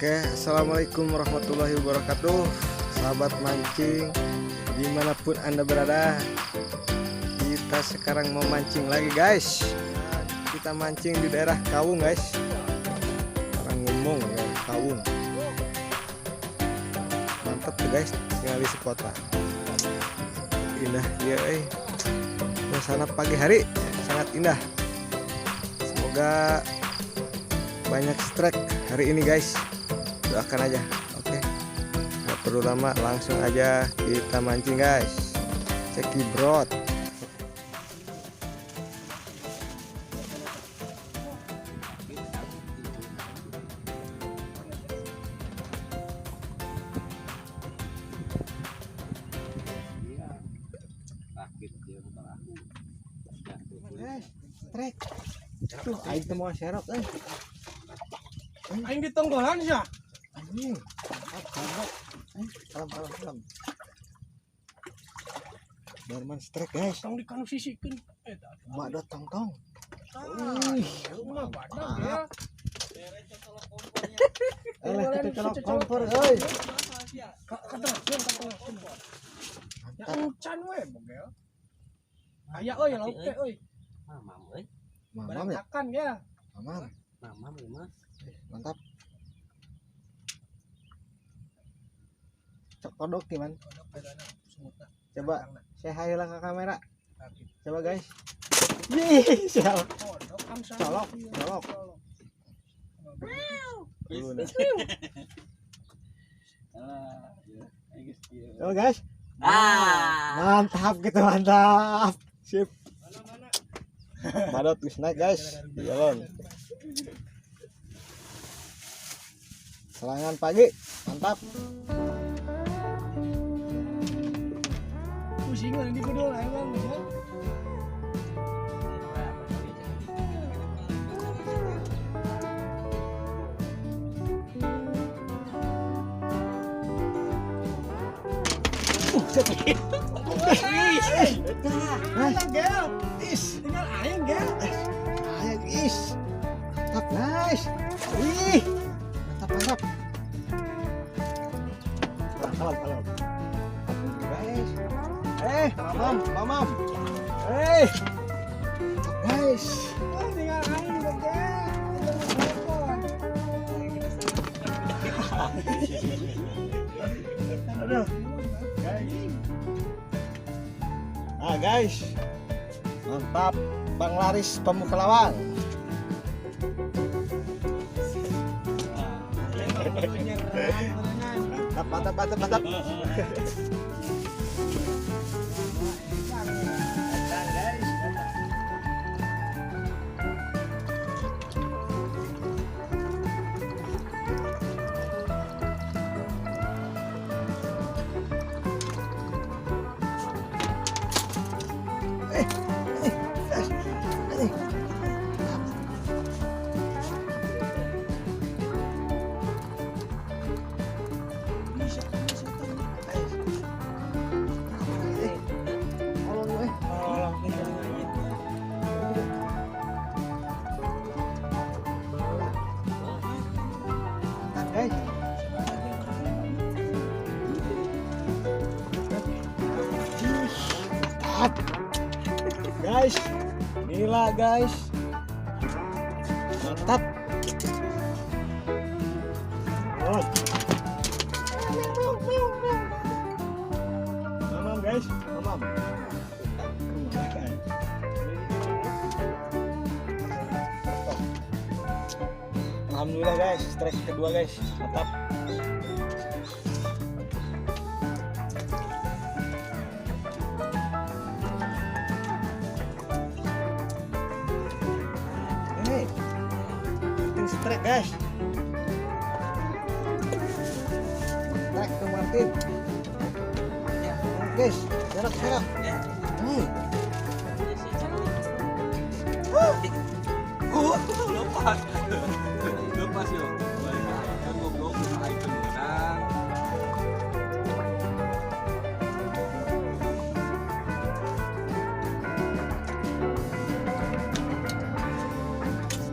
Oke, assalamualaikum warahmatullahi wabarakatuh, sahabat mancing dimanapun anda berada. Kita sekarang mau mancing lagi, guys. Kita mancing di daerah Kawung, guys. Orang ngomong ya, Kawung. Mantap tuh, guys, tinggal di spot. Indah ya, eh. Suasana pagi hari sangat indah. Semoga banyak strike hari ini, guys. Doakan aja. Oke, nggak perlu lama, langsung aja kita mancing, guys. Cekidot. Guys, strike tuh. Aing teu mau serok eh. Aing ditonggolan sih. Anjing, mantap. Eh, salam salam salam. Darman strike, guys. Tong di kanu sisikeun. Eh, Mak tong tong. Ih, mah badag ya. Eh, kita colok kompor euy. Kateraskeun, kateraskeun. Ya encan we bogel. Aya euy lauk teh euy. Mamam euy. Mamam ya? Berantakan ya. Mamam. Mamam ieu mah. Mantap. Cok kodok gimana? Coba saya hi lah ke kamera. Coba, guys. Ih, siap. Colok, colok. Dulu nih. Coba, guys. Ah. Mantap gitu, mantap. Sip. Madot geus naik, guys. Di jalan. Serangan pagi, mantap. Pusing lah di bedol emang ya. Guys, Gel, is. Tinggal aing gel. Ayo, is. Mantap, guys. Ih. Mantap, mantap. Salam, salam. Guys. Eh, mamam, mamam. Eh. Mantap, guys. Oh, tinggal aing bogel. Aduh. Guys. Ah, guys. Mantap. Bang Laris Pemuka Lawang. Mantap, mantap, mantap, mantap. Datang, guys, datang. Eh, eh, guys. Eh. Eh, tolong, eh. Tolong. Guys. Mantap. Guys, gila, guys. Mantap. Oh. Mamam, guys, mamam. Alhamdulillah, guys, strike kedua, guys, mantap. Hey, penting strike, guys. Strike ke Martin. Guys, serok serok. Lepas. Lepas yo. Balik kan goblok aing teu meunang.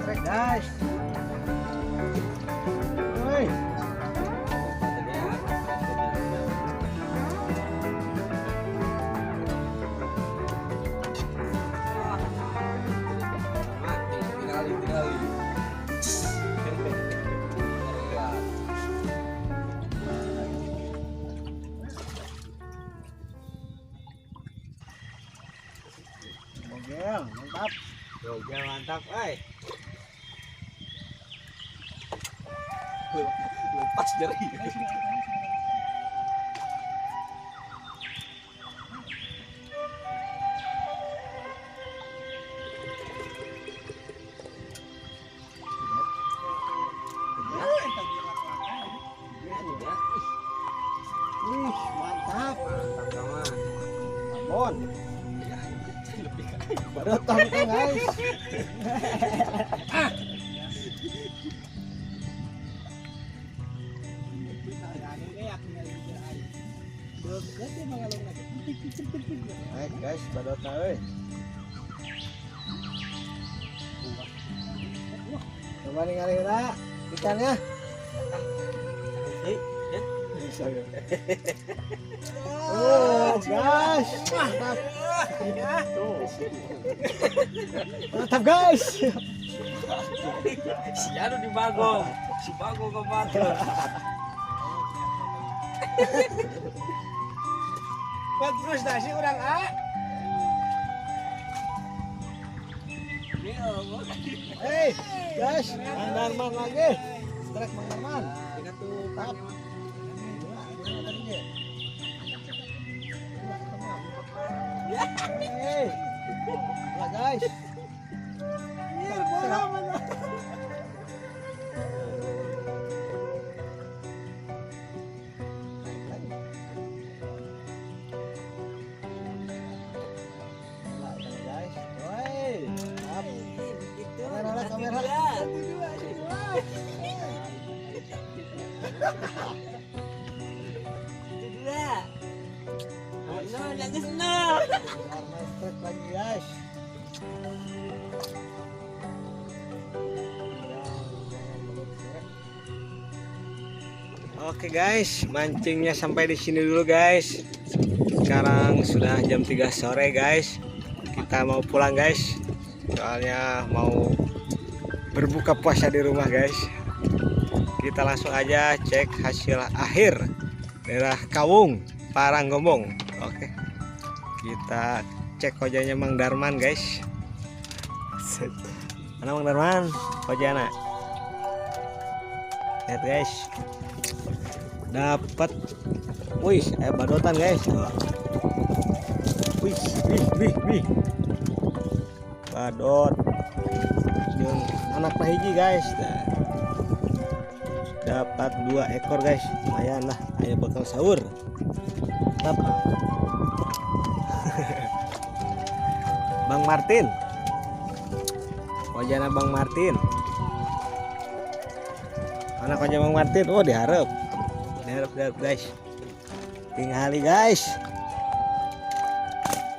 Strike, guys. Woi. Bogel, mantap. Bogel mantap, euy. Lepas jari. Wih, mantap. Mantap sama. Bon. Datang guys. Baik guys, badotna euy. Coba ningali heula ikannya. Bisa ya. Oh, guys. Mantap. Mantap guys. Si anu di Bagong. Si Bagong ke Batu. Buat frustasi orang A. Hey, guys, Mang Darman lagi. Strike Mang Darman. Mantap. Hey, dua guys. Iya, bola mana? Naik lagi. Dua kali, guys. Woi, mantap. Kamera lah, kamera. Dua, dua. Dua. No, nangis no. Darman strike lagi guys. Oke guys, mancingnya sampai di sini dulu guys. Sekarang sudah jam 3 sore guys. Kita mau pulang guys. Soalnya mau berbuka puasa di rumah guys. Kita langsung aja cek hasil akhir daerah Kawung, Paranggombong. Oke. Kita cek kojanya Mang Darman guys. Mana Mang Darman? Kojana. Lihat guys. Dapat, wih, badotan guys. Wih, wih, wih, wih. Badot. Jeung anak hiji guys. Nah. Dapat 2 ekor guys. Lumayan lah, ayo bakal sahur. Mantap. Bang Martin. Wajana Bang Martin. Mana koja Bang Martin? Oh, diharap. Diharap, diharap guys. Tingali guys.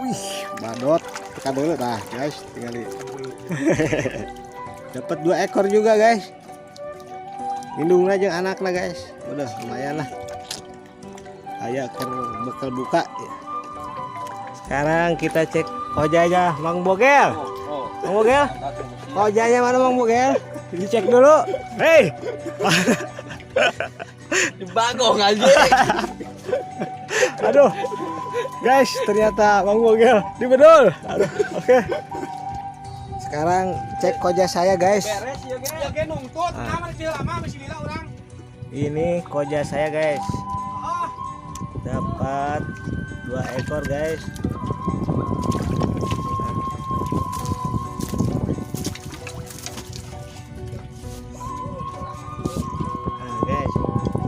Wih, badot. Tekan dulu dah guys, tingali. Dapat 2 ekor juga guys. Lindung aja anaknya guys. Udah lumayan lah. Ayo ke bekal buka. Sekarang kita cek kojanya Mang Bogel. Mang Bogel, kojanya mana Mang Bogel? Dicek dulu. Hei. Di Bagong aja. Aduh. Guys, ternyata Mang Bogel di bedul. Aduh, oke. Sekarang cek koja saya guys. Beres ya, guys. Ya ge nungtut, nah masih lama masih lila orang. Ini koja saya guys. Oh, Dapat 2 ekor guys. Nah guys,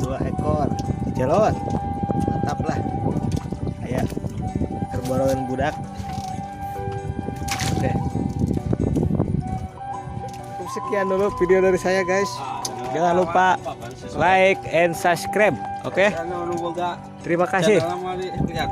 2 ekor jelon, mantap lah. Kayak kerboroan budak. Oke, cukup sekian dulu video dari saya guys. Jangan lupa like and subscribe. Oke, terima kasih. Lihat.